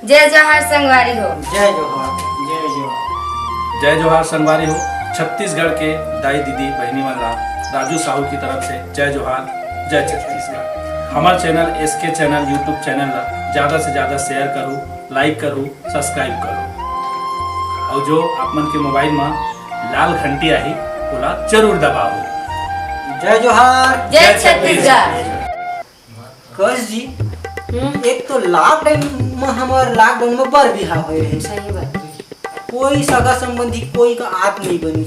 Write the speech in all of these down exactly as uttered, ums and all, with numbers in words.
जय जोहार संगवारी हो। जय जोहार। जय जोहार। जय जोहार संगवारी हो। छत्तीसगढ़ के दाई दीदी बहिनी मन ला राजू साहू की तरफ से जय जोहार, जय छत्तीसगढ़। हमर चैनल एस के चैनल YouTube चैनल ला ज्यादा से ज्यादा शेयर करू, लाइक करू, सब्सक्राइब करू, और जो आप मन के मोबाइल मा लाल घंटी आही ओला जरूर दबाओ। जय जोहार। जय जय छत्तीसगढ़। छत्तीसगढ़। कस जी, हम्म। एक तो लॉकडाउन में हमर लॉकडाउन में बर बिहाव होए रहे। सही बात है। कोई सगा संबंधी कोई का आत नहीं बनी।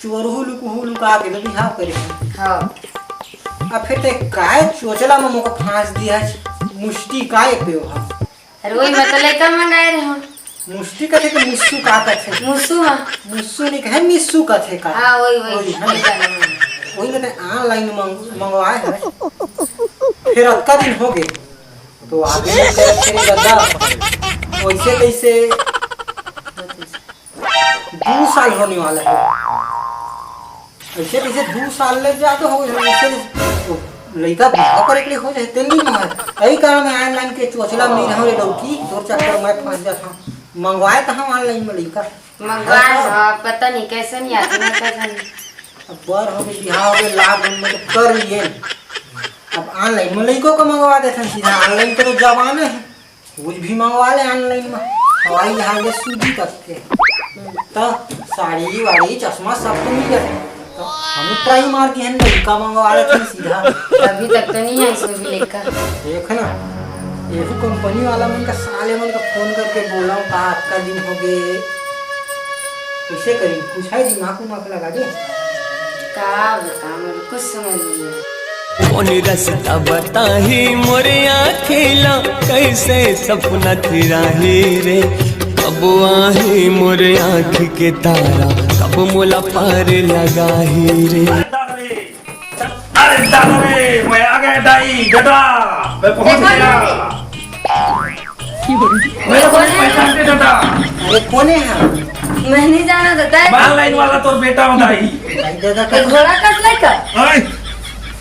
चोरहू लुकहू लुका के तो बिहाव करे। हाँ। अब फिर ते काय चोचला में मोका फांस दिया, मुष्टी काय पे हो? अरे वही मैं तो लइका मंगाए रहे हूँ। मुष्टी कथे के मुस्सू का कथे? मुस्सू हाँ। मुस्सू नहीं कहे, मिस्सू कथे का? हाँ, वही, वही, वही, है ना? वही जाने में। वही कहते हैं, ऑनलाइन मंग-, मंगवाए हैं। फिर अतका दिन हो गए। तो आदमी कहते हैं, "दादा, वैसे कैसे?" दो साल होने वाला है। ऐसे कैसे दो साल ले जा तो हो गए, ऐसे तो लइका बिहाव करे के लिए हो जाए, तेल नहीं मार। यही कारण मैं ऑनलाइन के चोचला में नहीं रहूँ रे डौकी, तोर चक्कर में फंस जाता हूँ। मंगवाए तो हम ऑनलाइन में लइका। मंगवाए हो, पता नहीं कैसे नहीं आते, मैं पता नहीं। अब बर हो गए, बिहाव हो गए, लाख में तो कर लिए। अब ऑनलाइन में लइको को मंगवा देते हैं सीधा, ऑनलाइन के तो जमाना है। कुछ भी मंगवा ले ऑनलाइन में, हवाई जहाज ले सूजी तक के। तो साड़ी वाड़ी चश्मा सब तो मिल जाते। तो हम ट्राई मार के हम लइका मंगवा लेते हैं सीधा। अभी तक तो नहीं है सूजी लइका। देख ना, यही कंपनी वाला मन का साले मन का फोन करके बोला हूँ, कहा आपका दिन हो गए। कैसे करी? पूछा है, दिमाग उमाग लगा दे। का बता, मुझे कुछ समझ नहीं है। कौन रस्ता बताही मोरे आँखी ला, कैसे सपना थिराही रे। कब आही मोरे आँखी के तारा, कब मोला पार लगाही रे। अरे दादा रे, मैं आ गया दाई, दादा, मैं पहुंच देखो गया। ना। मेरे को पहचानते दादा। अरे कौन है? मैं नहीं जाना दादा। मैं लाइन वाला तोर बेटा हूँ दाई। भाई दादा ये का घोड़ा कस लइका? अरे,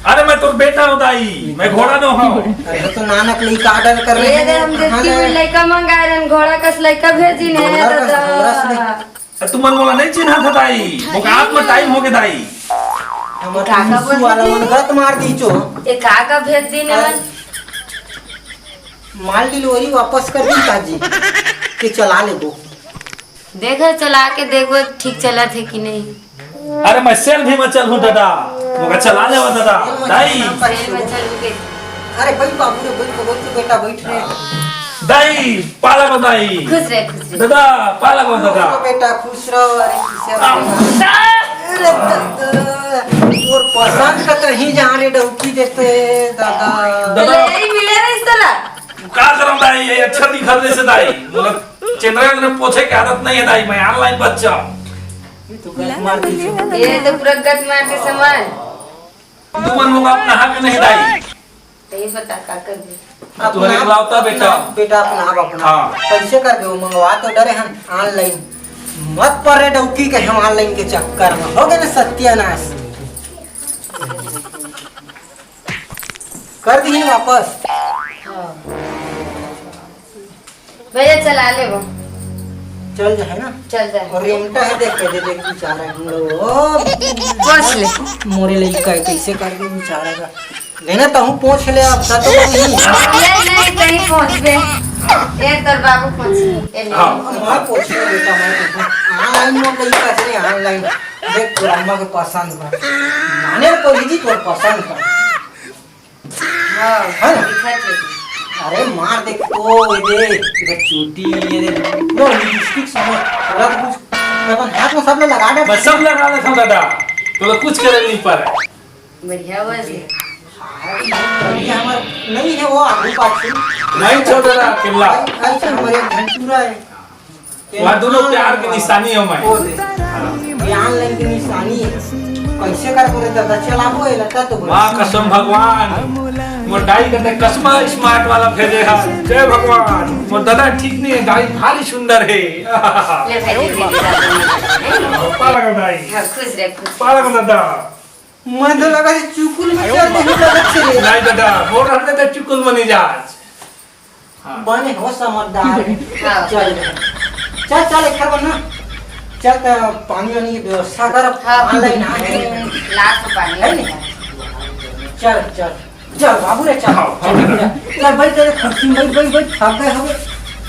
अरे मैं तोर बेटा हूँ दाई, मैं घोड़ा न हूँ। अरे तो नानक लइका ऑर्डर कर रहे ये हैं। दे हम हाँ देखी ना। लइका मंगा रहे हैं, घोड़ा कस लइका भेजी ने घोड़ा कस, दादा। घोड़ा से। तुमन मोला नहीं चिन्हा था दाई, मोका आत्मा टाइम हो गए दाई। हमर का का मुसु बोल वाला रही? मन गत मार दी चो। ये का का भेज दी ने मन? माल डिलीवरी वापस कर दी काजी के चला लेबो। देखो चला के देखो ठीक चला थे कि नहीं। अरे मैं सेल भी में चल हूँ दादा, मोका चला लेवा दादा। दाई। सेल में चल के। अरे बैठ बाबू रे, बैठ, बैठ तो बेटा, बैठ रे। दाई, पाला को दाई। खुश रहे, खुश रहे। दादा, पाला को दादा। खुश रहो बेटा, खुश रहो। अरे किसे आ, अरे दादा, तोर पसंद का कहीं जा रे डौकी देते दादा। दादा। यही मिले रहे इस तरह। का करम दाई, ये अच्छा दिखा दे से दाई। मतलब चेहरा में पोछे की आदत नहीं है दाई, मैं ऑनलाइन बच्चा। ये तो गत मार दी। ये तो पूरा गत मार के सामान। तुमन लोग अपना हक नहीं दाई। तो ये बता का कर दे। अब तुम्हारे अपना, बुलावता बेटा। अपना बेटा अपना आप अपना। हाँ। कैसे कर दे, वो मंगवा तो डरे हम ऑनलाइन। मत पड़े डौकी के हम ऑनलाइन के चक्कर में। हो गए ना सत्यानाश। कर दी वापस। हाँ। भैया चला ले वो। चल जाए ना। चल जाए। और रेमटा है, देख के दे, देख बेचारा हम लोग। ओ, पोंछ ले। मोरे लइका है, कैसे कर दे बेचारा का। लेना तो हूँ, पोंछ ले आप, सा तो नहीं। ये नहीं, कहीं पोंछ दे। ये तोर बाबू पोंछ ले। ये ले। हाँ। मैं पोंछ ले बेटा, मैं तो। ऑनलाइन में लइका से ऑनलाइन। देख तोर अम्मा के पसंद बा। माने को भी जी तोर पसंद बा। हाँ, है ना? दिखत हे। अरे मार दे तो, ये दे, इधर चोटी, ये दे, लो लिपस्टिक सब, थोड़ा तो कुछ अपन हाथ में सब लगा दे। बस सब लगा लेता हूँ दादा, तो लोग कुछ करे नहीं पा रहे। बढ़िया बस। ये हमार नहीं है वो आगू पाछू। नहीं छोड़ रहा किल्ला। ऐसे हमारे एक घंटूरा है। वहाँ दोनों प्यार के निशानी हो मैं। ओ दे। ज्ञान लेने की निशानी है। कैसे कर बोले दादा, चलाबो ये लता तो बोले। माँ कसम भगवान, मोर दाई कहते कसमा स्मार्ट वाला भेजे है। जय भगवान, मोर दादा ठीक नहीं है, दाई भारी सुंदर है। ले भाई, ले, ले, ले, ले। पाला का दाई। हाँ, खुश रहे, खुश। पाला का दादा। मैं तो लगा है चुकुल में चल दे, लगा से। नहीं दादा, मोर रहते तो चुकुल में नहीं जा। बने हो समझदार। हाँ। चल, चल, चल, एक बार ना, चल, त पानी वानी की व्यवस्था कर। हाँ। ऑनलाइन आ गए। लाख पानी। है नी? चल, चल, चल बाबू रे, चल। हाँ, चल, चल। चल भाई, तेरे कुर्सी में बैठ, बैठ, बैठ, थक गए हो।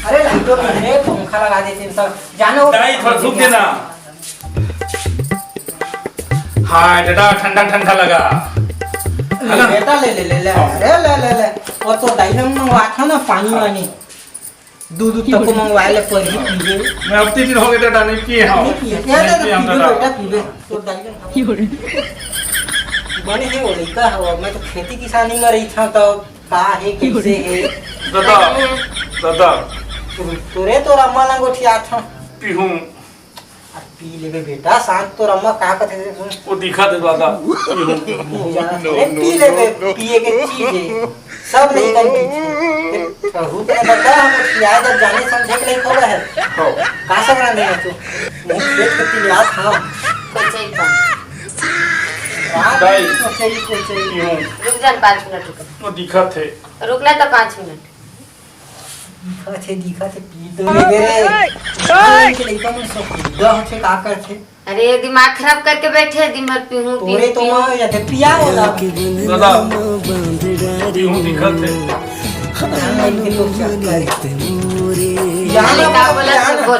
अरे लाइटो नहीं है, पंखा लगा देते हैं सब। जानो। दाई, थोड़ा सूख देना। हाँ, बेटा, ठंडा ठंडा लगा। ले, है ना? बेटा, ले, ले, ले, ले। हाँ। अरे, ले, ले, ले। वो तो दाई ने मंगवा था ना, पानी वानी। दूध, दूध तक को मंगवा ले, पर ही पीबे। मैं अब तीन दिन हो गए, बेटा, नहीं पिए, हाँ। नहीं पिए। नहीं पिए हम, पीबे, दादा। बेटा, पीबे। तो दाई ने बने है वो लइका हवा, मैं तो खेती किसानी में रही था, तो का है, कैसे है? दादा, दादा। तोरे तो रमा लंगोटिया था। पीहूँ। अब पी लेबे बेटा, शांत तो रम्मा, का कथे से सुन। वो दिखा दे दादा। अरे पी लेबे, पिए के चीज है। सब नहीं कर पीछे। कहू के बता, हम पिया जब जाने समझे के नहीं खोला है। हो। का सब रंग है तू? मुंह खेत के पी लिया था। कोई चाहिए पानी। रात दाई। में तो चाहिए, कोई चाहिए। रुक जा न, पाँच मिनट रुक। वो दिखा थे। रुक ना तो पाँच मिनट। दिखत हे, दिखत हे, पी तो लेबे रे। ए, ए, ए। आजकल के लइका मन सब बुढ़ा होथे, का करथे? अरे, दिमाग खराब करके बैठे, दिन भर पीहूं, तोरे पीहूं, तो पीहूं। माँ या ते पिया होला। दादा, पीहूं दिखत हे। जान लेके लोग चक्कर। पिया अरे, ना, का बोला पिया तू? ना। बोल,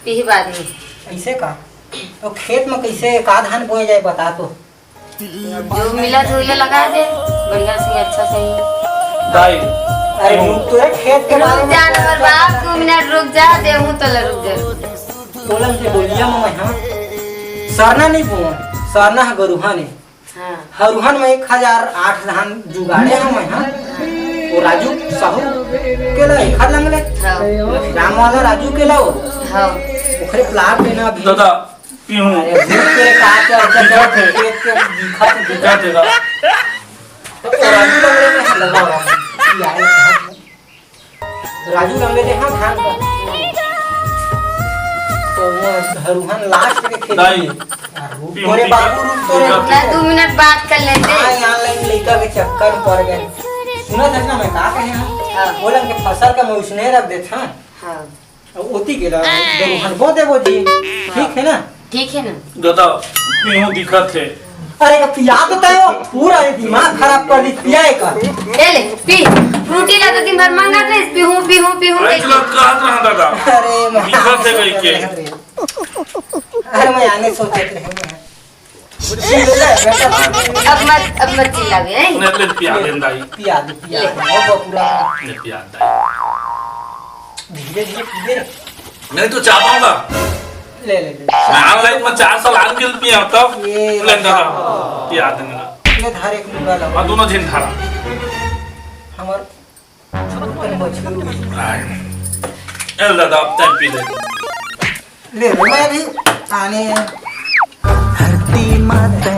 पीही बाद में। ऐसे का? तो खेत में कैसे का धान बोए जाए, बता तो। जो मिला जुइला लगा दे, बढ़िया से, अच्छा से ही। दाई, अरे रुक तो रे, खेत के रुक बारे में जा ना, सोच बाप, रहा दू मिनट रुक जा, देहूं तो ले, रुक जा। बोलन के बोलिया में मैं, हाँ, सरना नहीं बोल, सरना है गरुहन है। हाँ। हरुहन में एक हजार आठ धान जुगाड़े हैं मैं, हाँ। वो राजू साहू के ला एक हाथ लंगले। हाँ। राम वाला राजू के ला वो। हाँ। ओकरे प्लाट लेना अभी। दादा, पीहूं। अरे, भूत के का चर्चा दिखत हे। करत हे, दिखत हे, दिखत हे। तो राजू लंगड़े में लगा हुआ है। यार, राजू लंगड़े में, हाँ, धान का। तो वो हरुहन लास्ट के खेत दाई, में। आ, रुक पीहूं तोरे दिखत, बाबू, रुक तोरे। दिखत। ना, दो मिनट बात कर लेते। हाँ, यहाँ लाइन लइका के चक्कर में पड़ गए। सुना था ना मैं का कहे हूँ? हाँ। बोलन के फसल का मैं उसने रख देता। हाँ। अब ओती के ला, जब हरबो देबो जी, ठीक है ना? ठीक है ना? दादा, पीहूं दिखत हे। अरे, का पिया तो तय हो, पूरा ये दिमाग खराब कर दी, पिया एक। ले ले, पी। फ्रूटी ला तो दिन भर मांगा थे, पीहूं, पीहूं, पीहूं, अरे, पीहूं। चलो, कहा था दादा? अरे, मैं दिखत हे कहीं के। अरे, अरे, मैं आने सोचत रहे मैं। अब मत, अब मत चिल्लावे, हैं? नहीं, ले, पिया दे, दाई। पिया दे, पिया दे। हो, बबुआ। ले, पिया दे, दाई। धीरे, धीरे पीबे रे। नहीं तो चाह पाऊंगा। ले, ले, ले। मैं ऑनलाइन में चार साल आन के पिया, तब ये ले, दादा। पिया दे मेरा। ले, धार एक मुंगा ला। और दोनों झिन धारा। हमार आय। ए दादा, अब तक पी ले। ले, मैं भी आने। धरती माते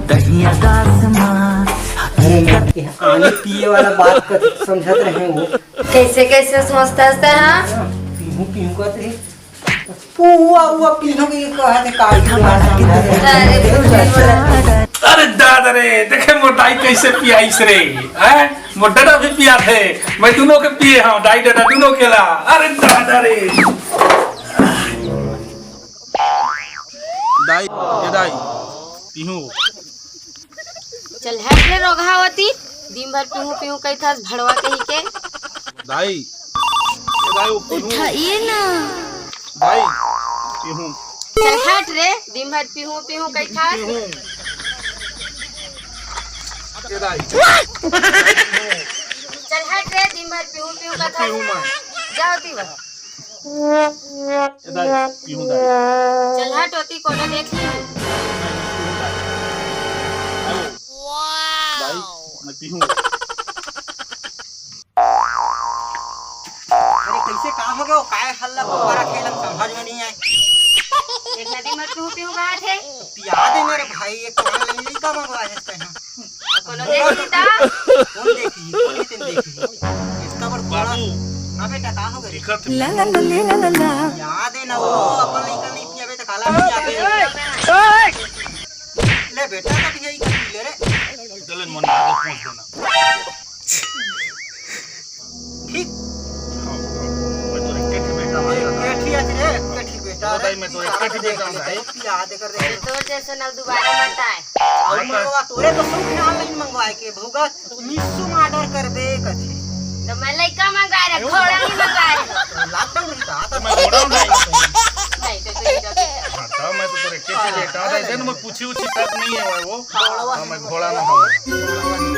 दहिया दास माँ। अरे, मैं आने पिए वाला बात कर समझत रहे वो। कैसे, कैसे सोचता है, हाँ? पीहूं, पीहूं कहत रही। पुआ, उआ पीहूं के कहा थे, काट के मार समझा रहे। अरे, भूल गया। अरे दादा रे, देखे मोर दाई कैसे पियाइस रे, हैं? मोर दादा भी पिया थे, मैं दोनों के पिए हूँ, दाई दादा दोनों के ला। अरे दादा रे। दाई, ए दाई, पीहूं। चल हट रे रोगहावती, दिन भर पीहूं पीहूं कहिथस भड़वा कही के। दाई, ए दाई, वो पीहूं। उठाइए ना। दाई, पीहूं। चल हट रे, दिन भर पीहूं पीहूं कहिथस। पीहूं। ए दाई। चल हट रे, दिन भर पीहूं पीहूं कहिथस। पीहूं मैं। जाओ ती बा। ए दाई, पीहूं दाई। चल हट, ओती कोनो देख ली। पीहूं दाई। दाई, मैं पीहूं। अरे, कैसे काम हो गया? वो काय हल्ला बकरा खेलन समझ में नहीं आए। एक नदी में पीहूं पीहूं कहा थे। पिया दे मेरे भाई, एक तो ऑनलाइन लइका मंगवा है तैं। कोनो देखी ता? कौन देखी? कौन ही तेन देखी? इतना बड़ बड़ा। बाबू। हाँ बेटा, का हो गए? दिक्कत है। ला ला ला ले ला ला ला। याद है ना वो, अपन लइका नहीं पिया बेटा, काला नहीं आवे। ले बेटा, कभी यही कर ले रे। चले मन में पहुंच देना। ठीक तो एक ही बेटा हूँ भाई। याद कर दे। तोर जैसे ना दोबारा मत आए। और मंगवा, तोरे तो शौक ना ऑनलाइन मंगवाए के, भौगा मीशो में ऑर्डर कर दे कथे। तो मैं लइका मंगा रहे, घोड़ा नहीं मंगा रहे। लॉकडाउन रही था, तो मैं घोड़ा नहीं। नहीं तो तू इधर से हाँ, तो मैं तो तोरे के बेटा था, इधर मैं पूछी उछी तक नहीं है वो। हाँ, मैं घोड़ा ना हूँ।